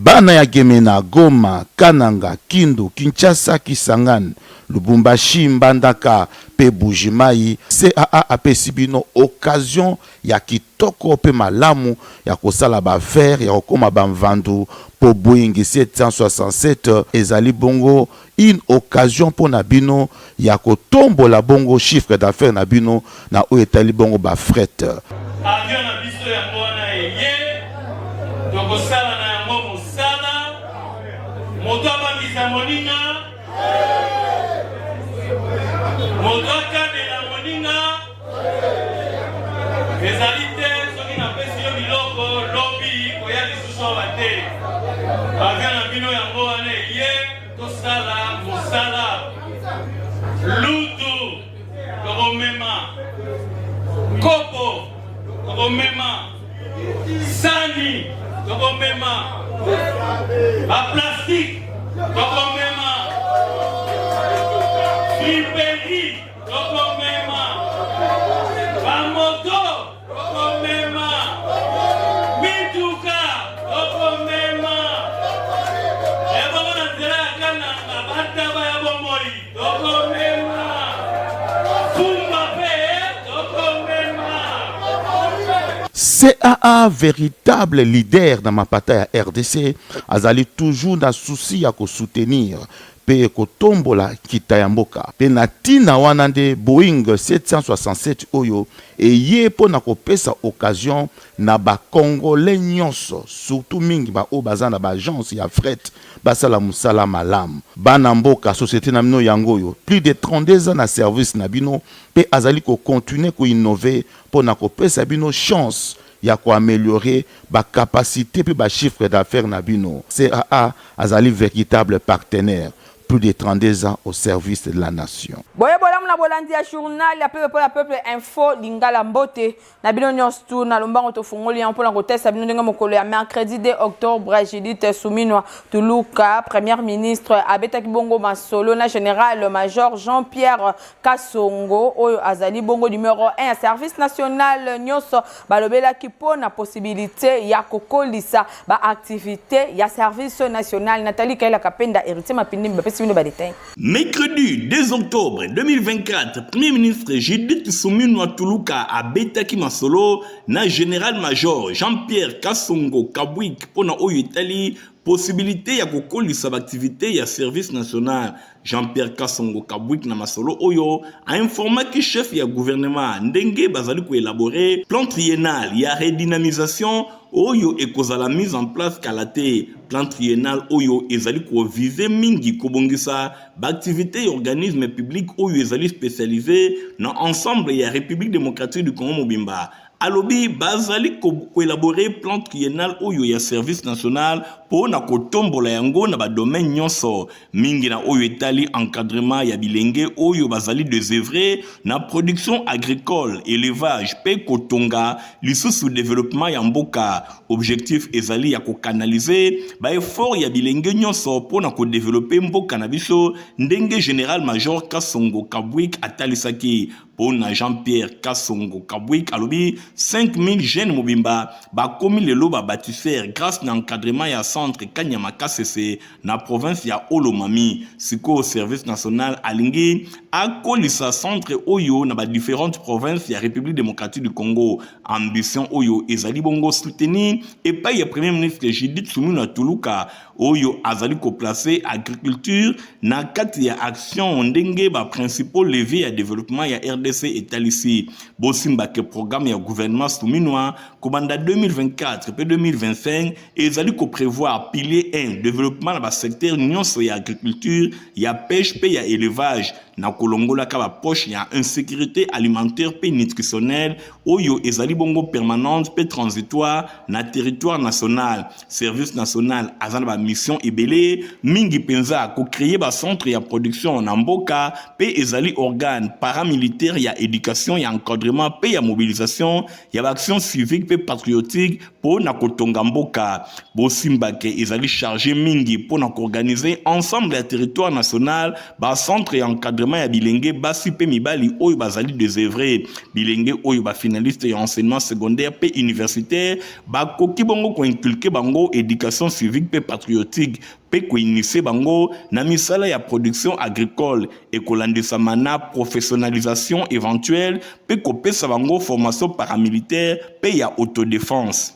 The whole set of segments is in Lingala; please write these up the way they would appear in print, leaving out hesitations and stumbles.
Bana ya Gemena, Goma, Kananga, Kindu, Kinshasa, Kisangani, Lubumbashi, Mbandaka pe Buji-Mayi, CAA apesi bino occasion ya kitoko pe malamu ya kosala ba affaires, ya kokoma ba mvandu po Boeing 767 ezali bongo une occasion po na bino ya kotombola bongo chiffre d'affaires na bino na oyo etali bongo ba fret. Avion na biso yango wana eye, tokosala na yango mosala, moto abangisa moninga, moto akanela moninga, ezali te soki napesi yo biloko lobi koya lisusu awa te. Avion na bino yango wana eye, tosala mosala lutu tokomema kopo tokomema sani tokomema baplastike tokomema friperi tokomema bamoto Tokomema mituka, tokomema ebongo na nzela ya Kananga, bantaba ya bomoi, tokomema fumba mpe tokomema. CAA veritable leader na mapata ya rdc azali toujours na souci ya ko soutenir mpe kotombola nkita ya mboka. Mpe na ntina wana nde Boeing 767 oyo eye mpo na kopesa occasion na ba Congolais nyonso, surtout mingi ba oyo baza na ba agences ya fret basala mosala malamu. Bana mboka, societe na bino yango oyo, plus de 32 ans na service na bino mpe azali ko continuer ko innover mpo na kopesa bino chance ya ko ameliorer ba capacites mpe ba chiffres d'affaires na bino. CAA azali veritable partenaire, plus de 32 ans au service de la nation. Boye bolamu na bolandi ya journal ya peuple mpo na peuple info lingala mbote na bino nyonso tu na lombango tofungoli yango mpo na kotesa bino ndenge mokolo ya mercredi 2 octobre Judith Suminwa Tuluka première ministre abetaki bongo masolo na général major Jean-Pierre Kasongo oyo azali bongo numero 1 ya service national nyonso balobelaki mpo na possibilite ya kokolisa ba activites ya service national. Nathalie Kaila Kapenda, Heritier Mapindimbi bapesi bino ba details. Mercredi 2 octobre 2024, Premier ministre Judith Suminwa Tuluka abetaki masolo na General Major Jean-Pierre Kasongo Kabwik mpo na oyo etali possibilite ya kokolisa ba activites ya service national. Jean-Pierre Kasongo Kabwik na masolo oyo a informaki chef ya gouvernement ndenge bazali ko elaborer plan triennal ya redynamisation oyo ekozala mise en place kala te. Plan triennal oyo ezali ko viser mingi kobongisa ba activites ya organisme public oyo ezali specialise na ensemble ya Republique democratique du Congo mobimba. Alobi bazali ko elaborer plan triennal oyo ya service national po na kotombola yango na ba domaines nyonso, mingi na oyo etali encadrement ya bilenge oyo bazali desœuvres na production agricole, elevage pe kotonga lisusu developpement ya mboka. Objectif ezali ya ko canaliser ba efforts ya bilenge nyonso po na ko developper mboka na biso ndenge General Major Kasongo Kabwik atalisaki. Mpo na Jean-Pierre Kasongo Kabwik alobi 5000 jeunes mobimba bakomi lelo ba bâtisseurs grâce na encadrement ya centre Kanyama Kasese na province ya Haut-Lomami. Sikoyo service national alingi akolisa centre oyo na ba différentes provinces ya République démocratique du Congo. Ambition oyo ezali bongo soutenir epai ya Premier ministre Judith Suminwa Tuluka oyo azali ko placer agriculture na kati ya action ndenge ba principaux leviers ya developpement ya rdc etalisi. Bosimba ke programme ya gouvernement Suminwa kobanda 2024 pe 2025 ezali ko prevoir pilier 1 developpement na ba secteurs nionso ya agriculture, ya peche pe ya elevage na kolongolaka ba poches ya insecurite alimentaire pe nutritionnelle oyo ezali bongo permanente pe transitoire na territoire national. Service national aza na ba mission ebele mingi mpenza ko creer ba centre ya production na mboka pe ezali organe paramilitaire ya education ya encadrement pe ya mobilisation ya ba action civique pe patriotique po na kotonga mboka. Bosimba Bosimba ke ezali charge mingi mpo na koorganize ensemble ya territoire national ba centre ya encadrement ya bilenge basi mpe mibali oyo bazali desœuvre. Bilenge oyo ba finaliste ya enseignement secondaire mpe universitaire bakoki bongo koinculke bango education civique mpe patriotique mpe koinitie bango na misala ya production agricole ekolandisama na professionnalisation éventuelle mpe kopesa bango formation paramilitaire mpe ya autodéfense.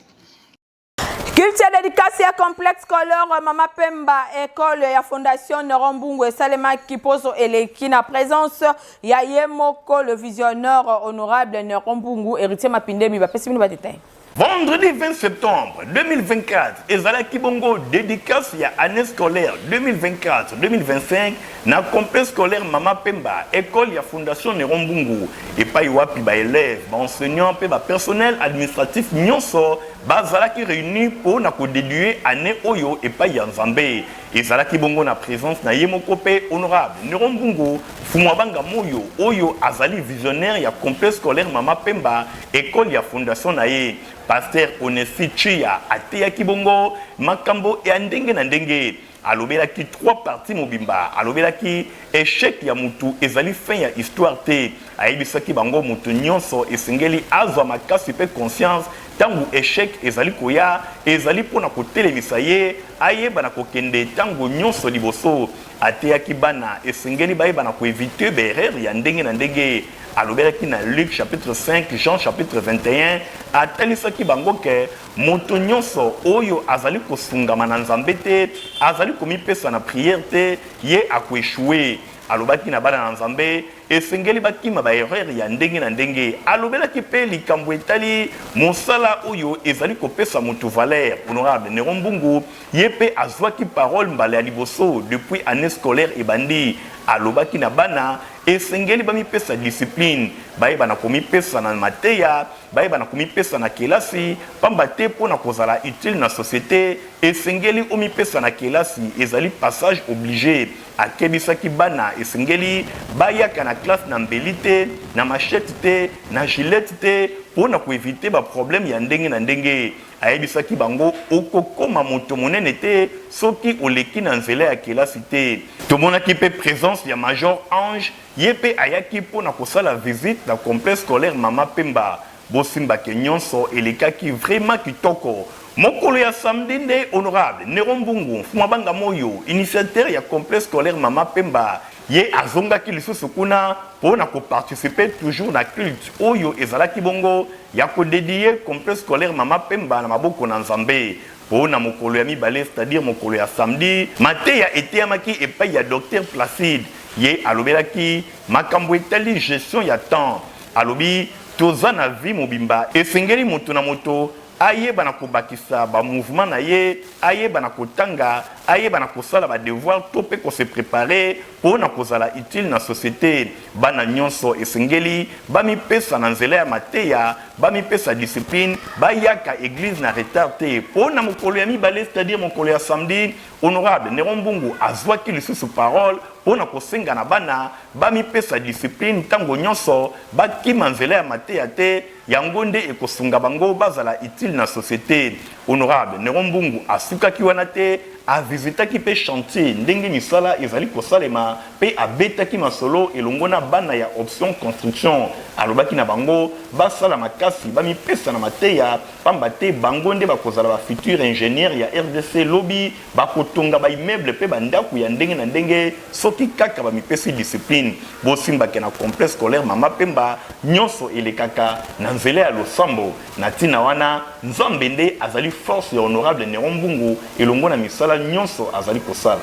Culte ya dédicace ya complexe scolaire Mama Pemba, école ya fondation Neron Mbungu esalemaki poso eleki na présence ya ye moko le visionnaire honorable Neron Mbungu. Héritier Mapindemi bapesi bino ba détail. Vendredi 20 septembre 2024 ezalaki bongo dédicace ya année scolaire 2024-2025 na complexe scolaire Mama Pemba, école ya fondation Neron Mbungu, epai wapi baélève, baenseignant mpe bapersonnel administratif nyonso bazalaki réuni mpo na kodédie année oyo epai ya Nzambe. Ezalaki bongo na présence na ye moko mpe honorable Neron Mbungu Fumwa Banga Moyo, oyo azali visionnaire ya complexe scolaire Mama Pemba, école ya fondation na ye. Pasteur Onesi Chia ateyaki bongo makambo ya ndenge na ndenge. Alobelaki trois parties mobimba. Alobelaki échec ya mutu ezali fin ya histoire te. Ayebisaki bango mutu nyonso esengeli azwa makasi mpe conscience ntango échec ezali koya, ezali mpona kotelemisa ye, ayeba na kokende ntango nyonso liboso. Ateyaki bana esengeli bayeba na koéviter baerreur ya ndenge na ndenge. Alobelaki na Luc chapitre 5, Jean chapitre 21. Atalisaki bango ke moto nyonso oyo azali kosungama na Nzambe te, azali komipesa na prière te, ye akoéchouer. Alobaki na bana na Nzambe esengeli bakima baerreur ya ndenge na ndenge. Alobelaki mpe likambo etali mosala oyo ezali kopesa moto valeur. Honorable Neron Mbungu ye mpe azwaki parole mbala ya liboso depuis année scolaire ebandi. Alobaki na bana esengeli bamipesa discipline, bayeba na komipesa na mateya, bayeba na komipesa na kelasi, pamba te mpo na kozala utile na société esengeli omipesa na kelasi, ezali passage obligé. Akebisaki bana esengeli bayaka na classe na mbeli te, na machette te, na gilette te, mpo na koéviter baproblème ya ndenge na ndenge. Ayebisaki bango okokóma moto monene te soki oleki na nzela ya kelasi te. Tomonaki mpe présence ya major Ange, ye mpe ayaki mpo na kosala visite na complexe scolaire Mama Pemba. Bosimbake nyonso elekaki vraiment kitoko. Mokolo ya samedi nde honorable Nero Mbungu Mfuma Banga Moyo, initiateur ya complexe scolaire Mama Pemba, ye azongaki lisusu kuna mpo na koparticiper toujours na culte oyo ezalaki bongo ya kodédier complexe scolaire Mama Pemba na maboko na Nzambe. Mpo na mokolo ya mibale, c'est-à-dire mokolo ya samedi, mateya eteyamaki epai ya docteur Placide. Ye alobelaki makambo etali gestion ya temps. Alobi toza na vie mobimba, esengeli moto na moto ayeba na kobakisa bamouvement na ye, ayeba na kotanga, ayeba na kosala badevoir to mpe kose préparer mpo na kozala utile na société. Bana nyonso esengeli bamipesa na nzela ya mateya, bamipesa discipline, bayaka église na retard te. Mpo na mokolo ya mibale, c'est-à-dire mokolo ya samedi, honorable Neron Mbungu azwaki lisusu parole mpo na kosenga na bana bamipesa discipline ntango nyonso, bakima nzela ya mateya te, yango nde ekosunga bango bazala utile na société. Honorable Neron Mbungu asukaki wana te, avisitaki mpe chantier ndenge misala ezali kosalema mpe abetaki masolo elongo na bana ya option construction. Alobaki na bango basala makasi, bamipesa na mateya, pamba te bango nde bakozala bafutur ingénieur ya RDC lobi, bakotonga baimmeuble mpe bandako ya ndenge na ndenge soki kaka bamipesi discipline. Bosimbake na complexe scolaire Mama Pemba nyonso elekaka na nzela ya losambo. Na ntina wana, Nzambe nde azali force ya honorable Neron Mbungu elongo na misala nyonso azali kosala.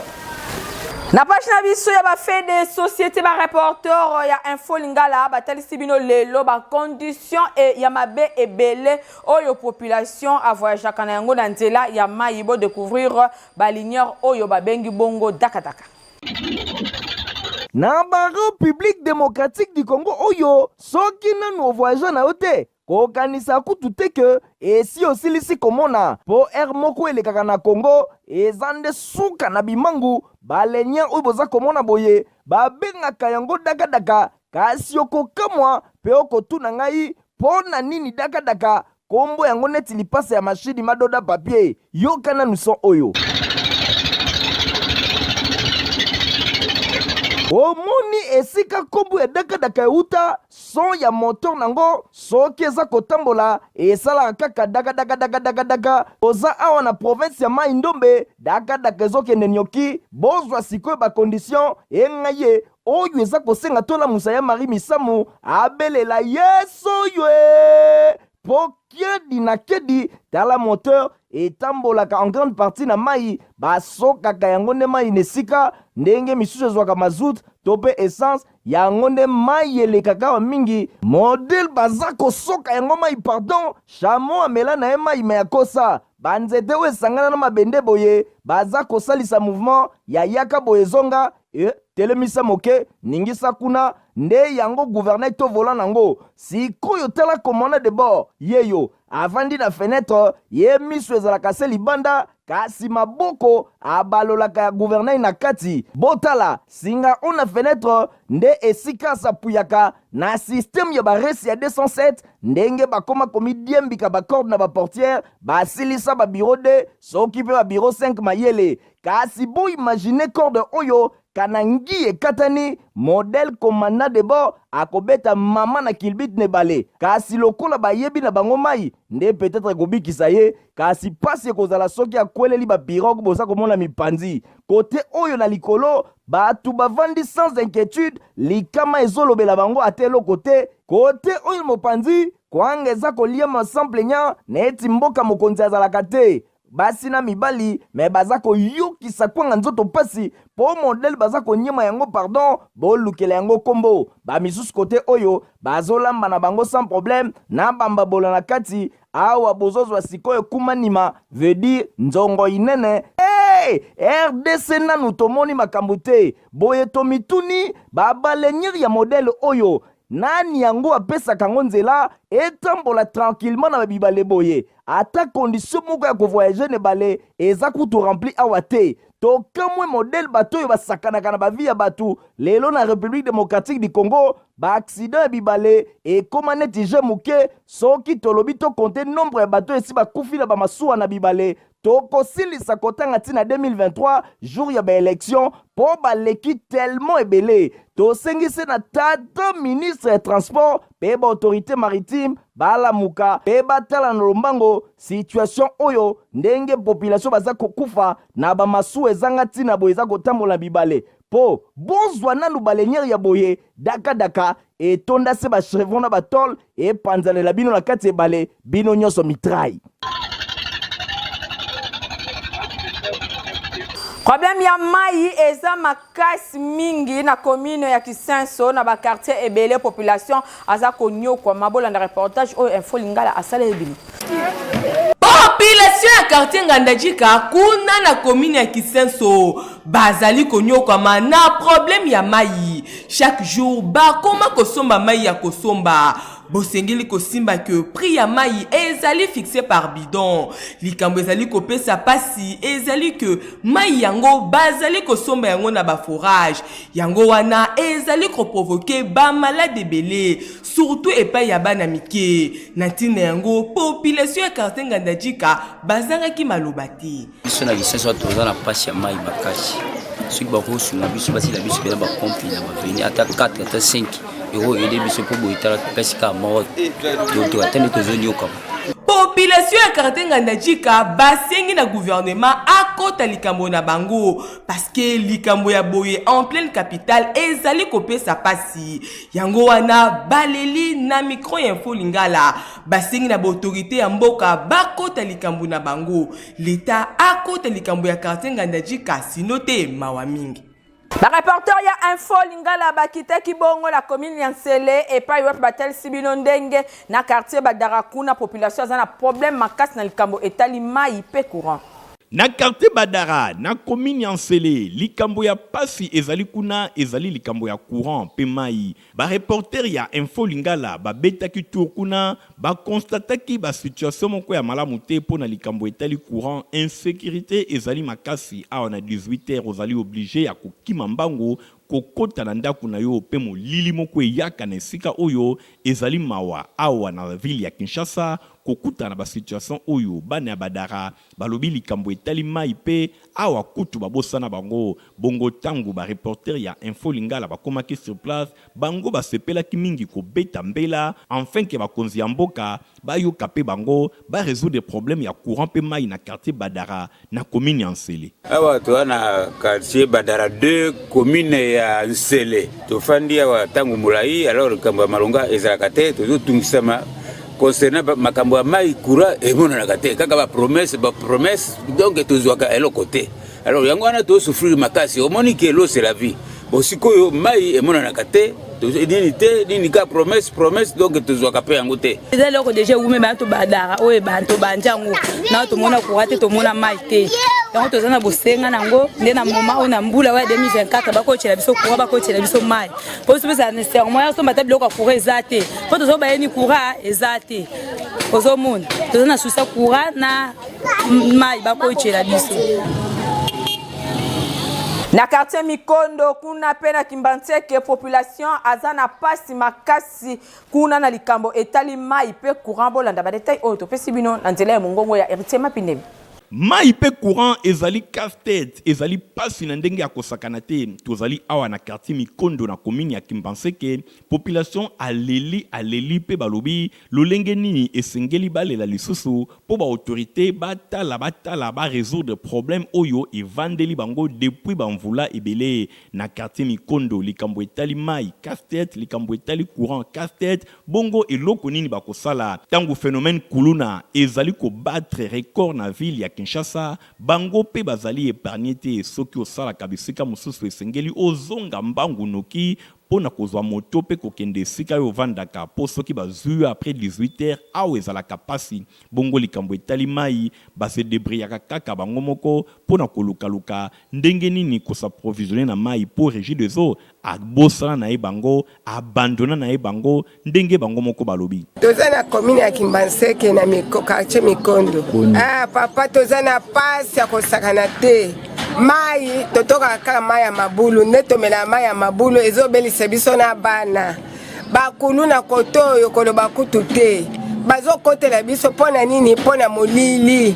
Na page na biso ya bafaits de société, bareporter ya Info Lingala batalisi bino lelo bacondition e ya mabe ebele oyo population avoyageaka na yango na nzela ya mai. Bodécouvrir baligneur oyo babengi bongo dakadaka. Na Barépublique démocratique du Congo oyo, soki nanu ovoyage na yo te, kokanisa kutu te ke esi osilisi komona, mpo aire moko elekaka na Congo eza nde suka na bimangu. Balenier oyo boza komona boye babengaka yango dakadaka. Kasi okokamwa mpe okotuna ngai mpo na nini dakadaka. Kombo yango neti lipasa ya mashini madoda papier. Yoka nanu son oyo. Omoni esika kombo ya dakadaka euta? Son ya moteur nango soki eza kotambola esalaka kaka dakadakadakadakadaka. Toza awa na province ya Mayi Ndombe, dakadaka ezokende nioki. Bozwa sikoyo ba conditions enga ye oyo eza kosenga tolamusa ya Marie Misamu abelela Yesu oyo ee po kiedi na kiedi. Tala moteur etambolaka en grande partie na mayi, basokaka yango nde mayi na esika ndenge misusu ezwaka mazout to pe essence, yango nde mayi elekaka awa mingi. Modèle baza kosoka yango mayi pardon, chameau amela na ye mayi mais akosa. Ba nzete oyo esangana na mabende boye baza kosalisa mouvement ya yaka boye zonga e telemisa moke ningisa kuna nde yango gouvernail to volant nango. Sikoyo tala commandant de bord yeyo avandi na fenetre, ye miso ezalaka se libanda kasi maboko abalolaka ya gouvernail na kati. Botala singa oyo na fenetre nde esika asapuyaka na système ya ba resi ya 207 ndenge bakoma komidiembika ba corde na ba portière, basilisa ba bureau 2 soki pe ba bureau 5 mayele. Kasi bo imaginer corde oyo kana ngi ekatani, modèle commandant de bord akobeta mama na kilbit na ebale. Kasi lokola bayebi na bango mayi nde peut-etre ekobikisa ye, kasi pasi ekozala soki akweleli ba pirogue boza komona mipanzi. Cote oyo na likolo batu bavandi sans inquietude, likama ezolobela bango ata eloko te. Cote oyo mopanzi, kwanga eza koliama sans plaignant neti mboka mokonzi azalaka te. Basi na mibali mais baza koyokisa kwanga nzoto pasi po modèle baza koniema yango pardon bolukela yango kombo. Ba misusu cote oyo bazolamba na bango sans problème na ba mbabola na kati awa bozozwa sikoyo kumanima veut dire nzongo inene hey! Rdc nanu tomoni makambo te boye tomituni ba baleinière ya modèle oyo nani yango apesaka yango nzela etambola tranquillement na ba bibale boye? Ata condition moko ya ko voyager na ebale eza kutu rempli awa te. Tokamwe modèle bato oyo basakanaka na ba vie ya batu lelo na Republique democratique du Congo, ba accidents ya bibale ekoma neti jeu muke, soki tolobi to compter nombre ya bato oyo esi bakufi na ba masuwa na bibale, tokosilisa kotanga ti na 2023 jour ya ba elections po baleki tellement ebele. Tosengi se na tata ministre ya transport pe ba autorites maritimes balamuka pe batala na lombango situation oyo ndenge population baza kokufa na ba masuwa ezanga tina boye eza kotambola na bibale po bozwa nanu baleinière ya boye daka daka etonda se ba chevron na ba tole epanzalela bino na kati ebale bino nyonso mitraille. Problème ya mayi eza makasi mingi na commune ya Kisenso na ba quartier ebele population aza konyokwama. Bolanda reportage oyo Info Lingala asaleli bino. Population ya quartier Ngandajika kuna na commune ya Kisenso bazali konyokwama na problème ya mayi. Chaque jour bakoma kosomba mayi ya kosomba. Bosengeli kosimba que prix ya mayi ezali fixe par bidon. Likambo ezali kopesa pasi ezali que mayi yango bazali kosomba yango na ba forage. Yango wana ezali ko provoquer ba malade ebele surtout epai ya bana mike. Na ntina yango population ya quartier Ngandajika bazangaki maloba te. Biso na Kisenso toza na pasi ya mayi makasi. Soki bakosunga biso basila biso mpena bapompe na baveni ata 4 ata 5 ekoyede biso mpo boye tala pesi kaka moko ata nde tozonyokama. Population ya quartier Ngandajika basengi na gouvernement akota likambo na bango parce que likambo ya boye en pleine capitale ezali kopesa pasi. Yango wana baleli na micro ya Info Lingala basengi na ba autorite ya mboka bakota likambo na bango. L'etat akota likambo ya quartier Ngandajika sino te mawa mingi. Ba reporter ya Info Lingala bakitaki bongo na commune ya Nsele epai wapi batalisi bino ndenge na quartier Badara kuna population aza na problème makasi na likambo etali mayi pe courant. Na quartier Badara, na commune ya Nsele, likambo ya pasi ezali kuna ezali likambo ya courant pe mayi. Ba reporters ya Info Lingala babetaki tour kuna, ba constataki ba situation moko ya malamu te mpo na likambo etali courant, insecurite ezali makasi awa na 18 heures ozali oblige ya kokima mbangu kokota na ndaku na yo pe molili moko eyaka na esika oyo ezali mawa awa na ville ya Kinshasa. kokutana na ba situation oyo bana ya Badara balobi likambo etali mayi mpe awa kutu babosana bango. Bongo tango ba reporters ya Info Lingala bakomaki sur place, bango basepelaki mingi kobeta mbela enfin que bakonzi ya mboka bayoka mpe bango ba resoudre problème ya courant mpe mayi na quartier Badara na commune ya Nsele. Awa toza na quartier Badara 2 commune ya Nsele. Tofandi awa ntango molai, alors likambo ya malonga ezalaka te, tozotungisama concernant makambo ya mai, courant emonanaka te, kaka ba promesse, ba promesse, donc tozwaka eloko te. Alors yango wana tozosouffrir makasi. Omoni ke l'eau, c'est la vie. Bon, sikoyo mai emonanaka te, nini te, nini, ka promesse, promesse, donc tozwaka mpe yango te. Eza eloko deja ewume bana tobadara oyo ebana tobandi yango na tomona courant te, tomona mai te. Yango toza na bosenga nango nde na moma oyo na mbula oyo ya 2024 bakotyela biso courant, bakotyela biso mai, po biso mpeza nécessairement ya somba ata biloko ya courant eza te, mpo tozo bayeni courant eza te. Ozomona toza na susa courant na mai, bakotyela biso. Na quartier Mikondo kuna mpe na Kimbanseke, population aza na pasi makasi kuna na likambo etali mai mpe courant. Bolanda badetail oyo topesi bino na nzela ya mongongo ya Héritier Mapindemi. Mai mpe courant ezali casse-tête, ezali pasi na ndenge ya kosakana te. Tozali awa na quartier Mikondo na commune ya Kimbanseke. Population aleli, aleli mpe balobi lolenge nini esengeli balela lisusu mpo baautorité batala, batala, barésoudre problème oyo evandeli bango depuis bamvula ebele. Na quartier Mikondo, likambo etali mai casse-tête, likambo etali courant casse-tête. Bongo eloko nini bakosala ntango phénomène kuluna ezali kobattre record na ville ya Kinshasa? Bango mpe bazali épargne te. Soki osalaka bisika mosusu, esengeli ozonga mbangu noki mpo na kozwa moto mpe kokende esika oyo ovandaka, mpo soki bazwi yo après 18 heures, awa ezalaka pasi. Bongo likambo etali mai, base débrouillaka kaka bango moko mpo na kolukaluka ndenge nini kos'approvisionner na mai, mpo Régie des eaux abosana na ye bango, abandona na ye bango, ndenge bango moko balobi. Toza na commune ya Kimbanseke na quartier Mikondo. Ah, papa, toza na pasi ya kosakana te. Mai totokaka kaka mai ya mabulu nde tomelaka. Mai ya mabulu ezobelisa biso na bana. Bakulu na koto oyo koloba kutu te, bazokotela biso. Mpo na nini? Mpo na molili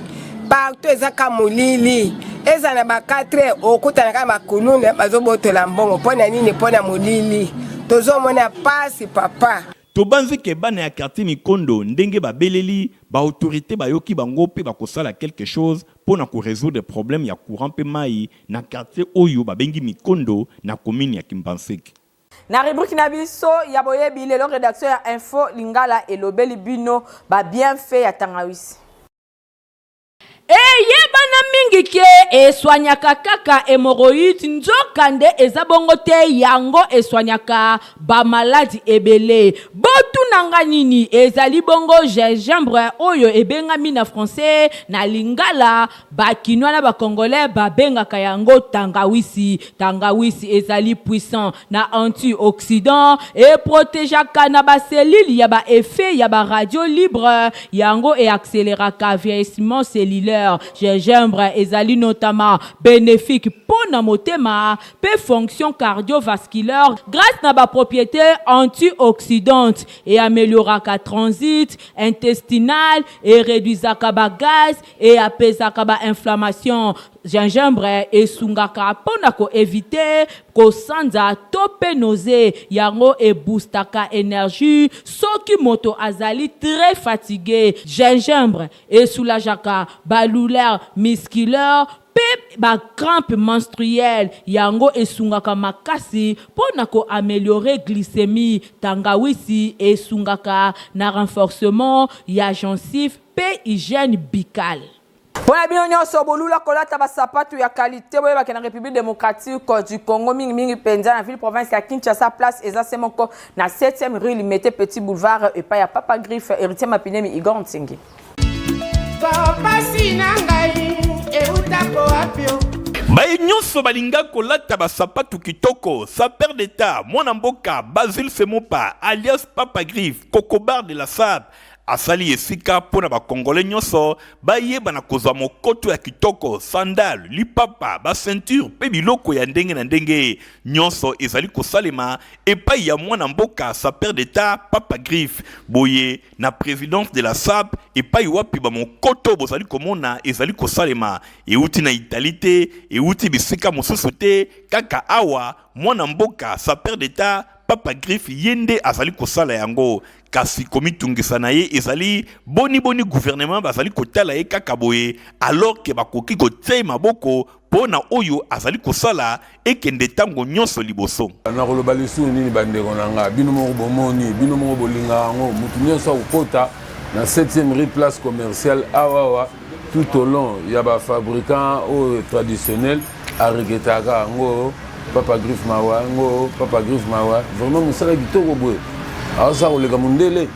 partout, eza ka molili. Eza na ba 4 heures, okutana kaka bakuluna bazobotola mbongo. Mpo na nini? Mpo na molili. Tozomona pasi, papa. Tobanzi ke bana ya quartier Mikondo, ndenge babeleli, baautorité bayoki bango mpe bakosala quelque chose mpo na korésoudre problème ya courant mpe mai na quartier oyo babengi Mikondo na commune ya Kimbanseke. Na rubrique na biso ya boyebi lelo, rédaction ya Info Lingala elobeli bino babienfait ya tangawisi. Eyebana mingi ke eswanyaka kaka hémorroïde, nzoka nde eza bongo te. Yango eswanyaka bamaladi ebele. Botunanga nini ezali bongo gingembre oyo ebengami na français, na lingala bakinois na bacongolais babengaka yango tangawisi. Tangawisi ezali puissant na antioxydant, eprotégeaka na bacellules ya baeffet ya baradicaux libre. Yango eaccéléraka vieillissement cellulaire. Gingembre ezali notamment bénéfique mpo na motema mpe fonction cardiovasculaire grâce na bapropriété antioxydante. Eamélioraka transit intestinal, eréduisaka bagaz, eapesaka bainflammation. Gingembre esungaka mpo na koéviter kosanza to mpe nausée. Yango eboostaka énergie soki moto azali très fatigué. Gingembre esoulageaka badouleur musculaire mpe bacrampe menstruelle. Yango esungaka makasi mpo na koaméliorer glycémie. Tangawisi esungaka na renforcement ya gencive mpe hygiène buccale. Mpo na bino nyonso bolula kolata basapatu ya qualité, boyebake na République démocratique du Congo, mingimingi mpenza na ville province ya Kinshasa, place eza se moko na 7e rue Limete Petit Boulevard, epai ya Papa Griffe, Héritier Mapinemi, Igor Ntingi. Pasi na ngai eutako wapi? Baye nyonso balinga kolata basapatu kitoko, sapeur d'état, mwana mboka Basile Semopa alias Papa Griffe, Kokobar de la Sape. Asali esika mpo na ba Congolais nyonso bayeba na kozwa mokoto ya kitoko, sandale, lipapa, ba ceinture mpe biloko ya ndenge na ndenge. Nyonso ezali kosalema epai ya mwana mboka sapeur d'Etat Papa Griffe. Boye na presidence de la SAP epai wapi ba mokoto bozali komona ezali kosalema, euti na Italie te, euti bisika mosusu te, kaka awa mwana mboka sapeur d'Etat Papa Griffe ye nde azali kosala yango. Kasi komitungisa na ye ezali boni boni gouvernement bazali kotala ye kaka boye alors que bakoki kotia ye maboko mpo na oyo azali kosala ekende ntango nyonso liboso. Nakoloba lisusu nini bandeko na nga? Bino moko bomoni, bino moko bolingaka yango. Moto nyonso akokota na 7e rue place commerciale awawa tout au long ya ba fabricants oyo traditionnel aregretaka yango papa griffe mawa yango papa griffe mawa vraiment mosala kitoko boye aosala koleka mondele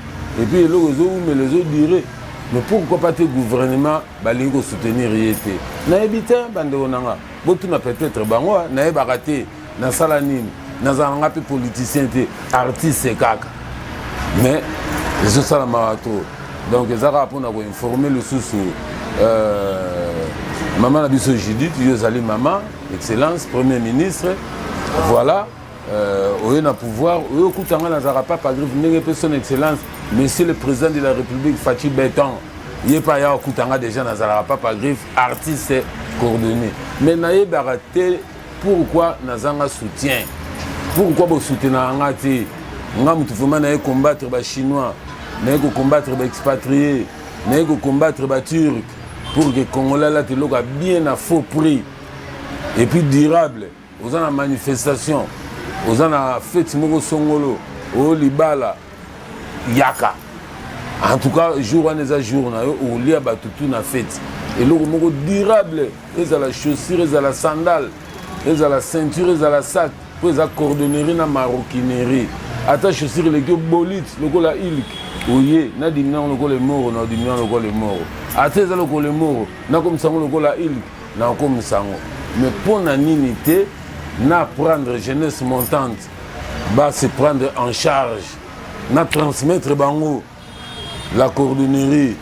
epuis eloko ezowumela ezodure mais pourquoi pas te gouvernement balingi kosoutenir ye te nayebi te bandeko na nga botuna peut-être bango nayebaka te nasala nini nazala nga mpe politicien te artiste kaka mais ezosalamaka trop donc eza kaka mpona koinforme lisusu euh, mama na biso judith yo ozali mama excellence premier ministre voilà euh, oye na pouvoir oye okuta nga nazalaka papa griffe ndenge mpe son excellence monsieur le président de la république faci beton ye mpe aya okuta nga déjà nazalaka papa griffe artiste coordonné mais nayebaka te Pourquoi nazanga soutien? Pourquoi bo soutenaka nga te? Nga mutu vraiment naye combattre ba chinois, naye ko combattre ba expatriés, naye ko combattre ba turcs pour que congolais alata eloko ya bien na faux prix et puis durable. Oza na manifestation, oza na fete moko songolo, oyo libala yaka. En tout cas, jour wana eza jour na yo olia bato tout na fete. Eloko moko durable. Ezala chaussure, ezala sandale, ezala ceinture, ezala sac, mpo eza cordonnerie na maroquinerie. Ata chaussure eleki yo bolite lokola ilk, oye na dimina yango lokola emoro, na dimina yango lokola emoro. Ata eza lokola emoro, nakomisa yango lokola ilk, nakomisa yango. Mais mpo na nini te na prendre jeunesse montante ba se prendre en charge, na transmettre bango La cordonnerie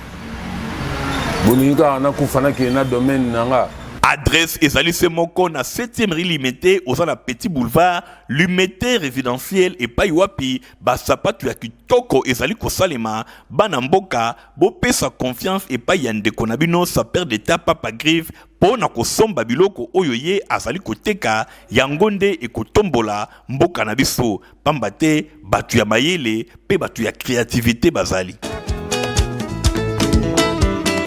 bolingi kaka nakufa nakende na domaine na nga. Adresse ezali se moko na 7e rue Limete, oza na petit boulevard Limete résidentiel epai wapi ba sapatu ya kitoko ezali kosalema. Bana mboka bopesa confiance epai ya ndeko na bino sapeur d'etat Papa Griffe mpo na kosomba biloko oyo ye azali koteka, yango nde ekotombola mboka na biso. Pamba te bato ya mayele mpe bato ya creativite bazali.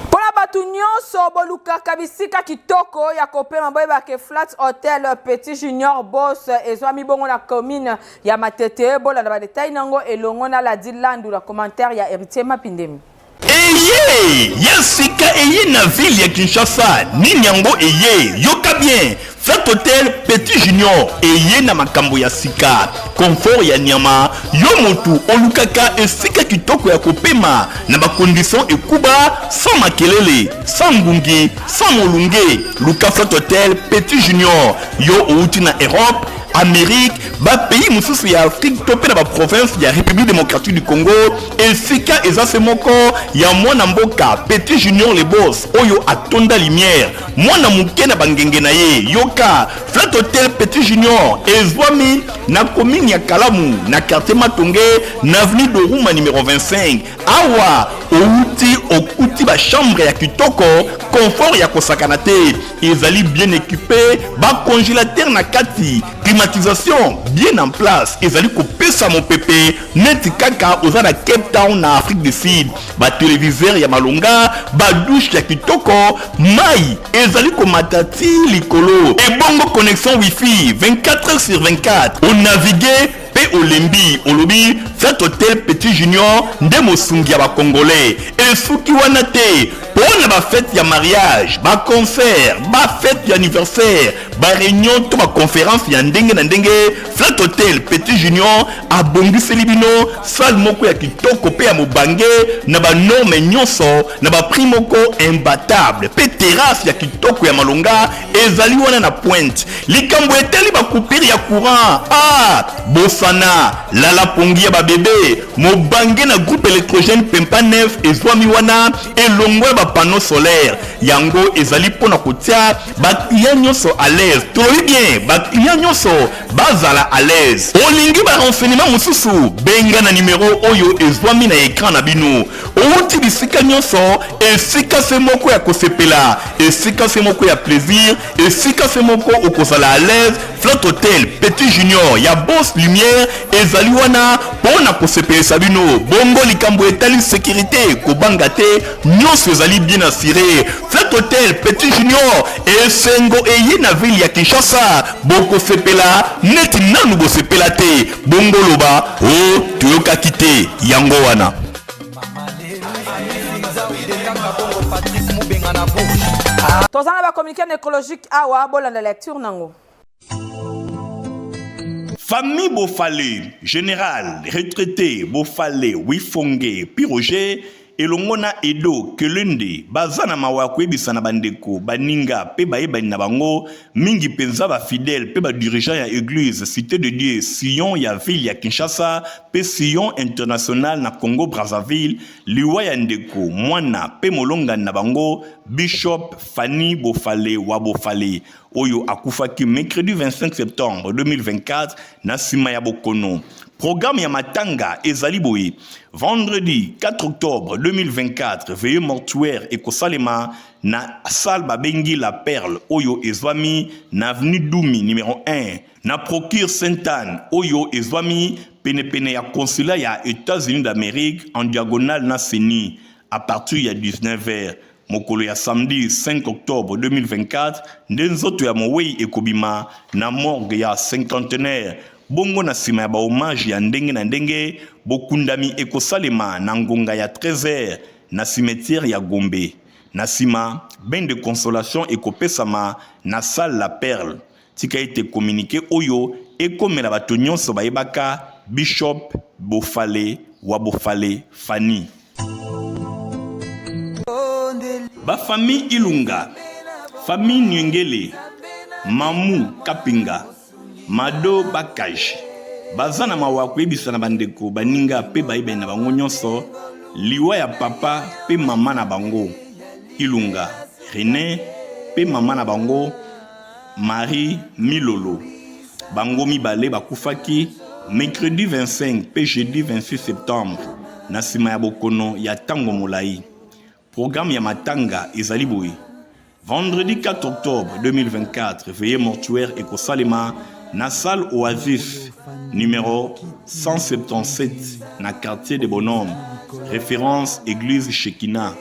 Mpo na bato nyonso bolukaka bisika kitoko ya kopema, boyeba ke Flat Hotel Petit Junior Boss ezwami bongo na commune ya Matete. Bolanda ba details nango elongo na Ladi Landu na commentaire ya Heritier Mapindemi. Eye ya sika eye na ville ya Kinshasa nini yango eye yoka bien Flat Hotel Petit Junior eye na makambo ya sika confort ya nyama yo motu olukaka esika kitoko ya kopema na ba conditions ekuba sans makelele sans ngungi sans molunge luka Flat Hotel Petit Junior yo owuti na Europe Amerique ba pays mosusu ya Afrique to mpe na ba province ya République démocratique du Congo esika eza se moko ya mwana mboka Petit Junior le Boss oyo atonda lumière mwana moke na bangenge na ye yoka Flat Hotel Petit Junior ezwami na commune ya Kalamu na quartier Matonge na avenue Doruma numéro 25 awa outi okuti ba chambre ya kitoko confort ya kosakana te ezali bien équipé ba congélateur na kati climatisation bien en place ezali kopesa mopepe neti kaka oza na Cape Town na Afrique du Sud ba téléviseur ya malonga ba douche ya kitoko mai ezali komata ti likolo ebongo connexion wifi 24 heures sur 24 onavigue mpe olembi olobi Flat Hotel Petit Junior nde mosungi ya ba Congolais. Esuki wana te, mpo na ba fete ya mariage, ba concert, ba fete ya anniversaire, ba reunion to ba conference ya ndenge na ndenge, Flat Hotel Petit Junior abongiseli bino salle moko ya kitoko mpe ya mobange na ba norme nyonso na ba prix moko imbattable mpe terrasse ya kitoko ya malonga ezali wana na pointe. Likambo etali ba coupure ya courant, ah bosana, lala pongi ya ba. babebe mobange na groupe électrogène Pempa Neuf ezwami wana elongo ya ba panneaux solaires. Yango ezali mpo na kotia ba clients nyonso à l'aise. Tolobi bien ba clients nyonso bazala à l'aise. Olingi ba renseignements mosusu? Benga na numero oyo ezwami na ecran na bino. Owuti bisika nyonso, esika se moko ya kosepela, esika se moko ya plaisir, esika se moko okozala à l'aise, Flat Hotel Petit Junior ya Boss Lumière ezali wana mpo na kosepelisa bino. Bongo likambo etali securite, kobanga te, nyonso ezali bien assuré. Flat Hotel Petit Junior, esengo eye na ville ya Kinshasa, bokosepela neti nanu bosepela te. Bongo loba o oh, toyokaki te, yango wana. Toza na ba communiqué nécrologique awa, bolanda lecture nango. Famille Bofale, General retraite Bofale Wifonge Piroger elongo na Edo Kelende baza na mawa ya koyebisa na bandeko, baninga pe bayebani na bango, mingi penza ba fidèles pe ba dirigeants ya eglise Cite de Dieu Sion ya ville ya Kinshasa pe Sion International na Congo Brazzaville, liwa ya ndeko, mwana pe molongani na bango Bishop Fanny Bofale wa Bofale oyo akufaki mercredi 25 septembre 2024 na nsima ya bokono. Programme ya matanga ezali boye: vendredi 4 octobre 2024, veillée mortuaire ekosalema na salle babengi La Perle oyo ezwami na avenue Dumi numero 1 na Procure Sainte-Anne oyo ezwami penepene ya consulat ya Etats-Unis d'Amérique en diagonale na CENI à partir ya 19h. Mokolo ya samedi 5 octobre 2024 nde nzoto ya mowei ekobima na morgue ya Cinquantenaire. Bongo na sima ya ba hommages ya ndenge na ndenge, bokundami ekosalema na ngonga ya 13 heures na cimetière ya Gombe. Na sima, bain de consolation ekopesama na salle La Perle. Tika ete communique oyo ekomela bato nyonso bayebaka Bishop Bofale wa Bofale Fanny. Ba famille Ilunga, famille Nyengele, Mamu Kapinga, Mado Bakaj baza na mawa ya koyebisa na bandeko, baninga pe bayebani na bango nyonso liwa ya papa pe mama na bango Ilunga Rene pe mama na bango Marie Milolo. Bango mibale bakufaki mercredi 25 mpe jeudi 26 septembre na nsima ya bokono ya ntango molai. Programme ya matanga ezali boye: vendredi 4 octobre 2024, veillée mortuaire ekosalema na salle Oasis numero 177 na quartier de Bonhomme, référence église Shekinah.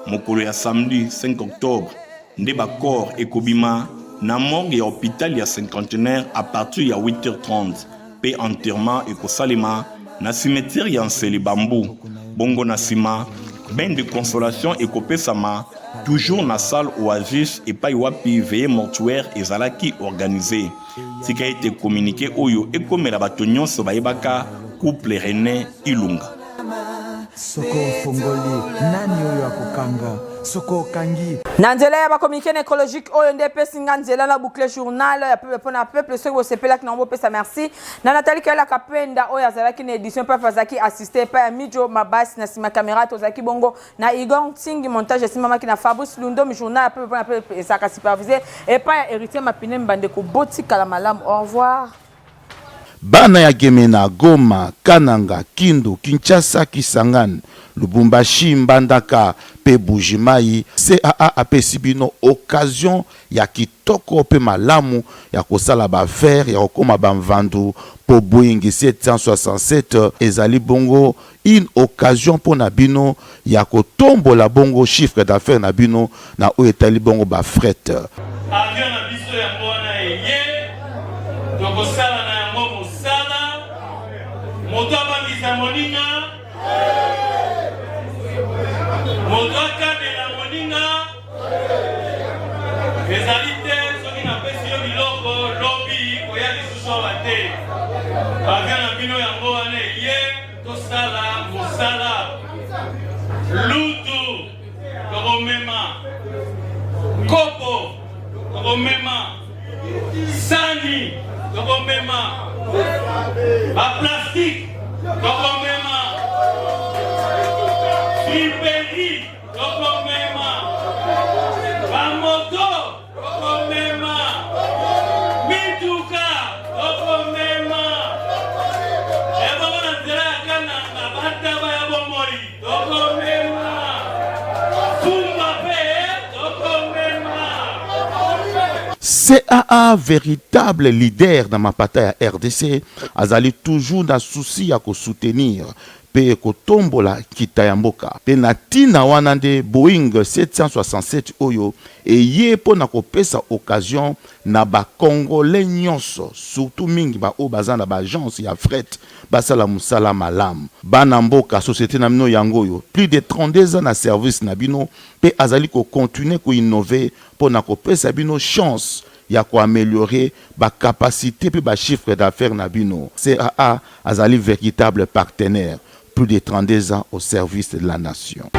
Mokolo ya samedi 5 octobre nde ba corps ekobima na morgue ya hopital ya Cinquantenaire à partir ya 8h30 pe enterrement ekosalema na cimetière ya Nsele Bambou. Bongo na sima bain de consolation ekopesama toujours na salle Oasis epai wapi veillée mortuaire ezalaki organise. Tika ete communiqué oyo ekomela bato nyonso bayebaka couple Rene Ilunga. Soko ofongoli, nani oyo akokanga? Soko okangi. Na nzela ya ba communiqué nécrologique oyo nde epesi nga nzela na boucle journal ya peuple mpo na peuple. Soki bosepelaki na yango, bopesa merci na Nathalie Kayala Kapenda oyo azalaki na édition mpe azalaki assisté epai ya Mijo Mabasi. Na nsima caméra tozalaki bongo na Igor Ntingi, montage esimbamaki na Fabrice Lundomi. Journal ya peuple mpo na peuple ezalaka supervisé epai ya Héritier Mapine. Mbandeko, botikala malamu, au revoir. Bana ya Gemena, Goma, Kananga, Kindu, Kinshasa, Kisangani, Lubumbashi, Mbandaka pe Buji-Mayi, CAA apesi bino occasion ya kitoko pe malamu ya kosala ba affaires, ya kokoma ba mvandu po Boeing 767 ezali bongo une occasion mpo na bino ya kotombola bongo chiffre d'affaires na bino na oyo etali bongo ba fret. Avion na biso yango wana eye, tokosala na yango mosala. Moto abangisa moninga, moto akanela moninga ezali te. Soki napesi yo biloko lobi, koya lisusu awa te. Avion na bino yango wana eye, tosala mosala. Lutu tokomema, kopo tokomema, sani tokomema, baplastique. Tokomema friperie, tokomema bamoto, tokomema mituka, tokomema ebongo na nzela ya Kananga bataba ya bomoi, tokomema fumba mpe tokomema. CAA veritable leader na mapata ya rdc azali toujours na souci ya ko soutenir pe kotombola nkita ya mboka pe na tina wana nde Boeing 767 oyo eye po na kopesa occasion na ba congolais nionso surtout mingi ba oyo baza na ba agence ya fret basala musala malamu. Bana mboka societe na bino yango oyo plus de 32 ans na service na bino pe azali ko continuer ko innover mpo na kopesa bino chance ya ko ameliorer ba capacites mpe ba chiffres d'affaires na bino. CAA azali veritable partenaire, plus de 32 ans au service de la nation.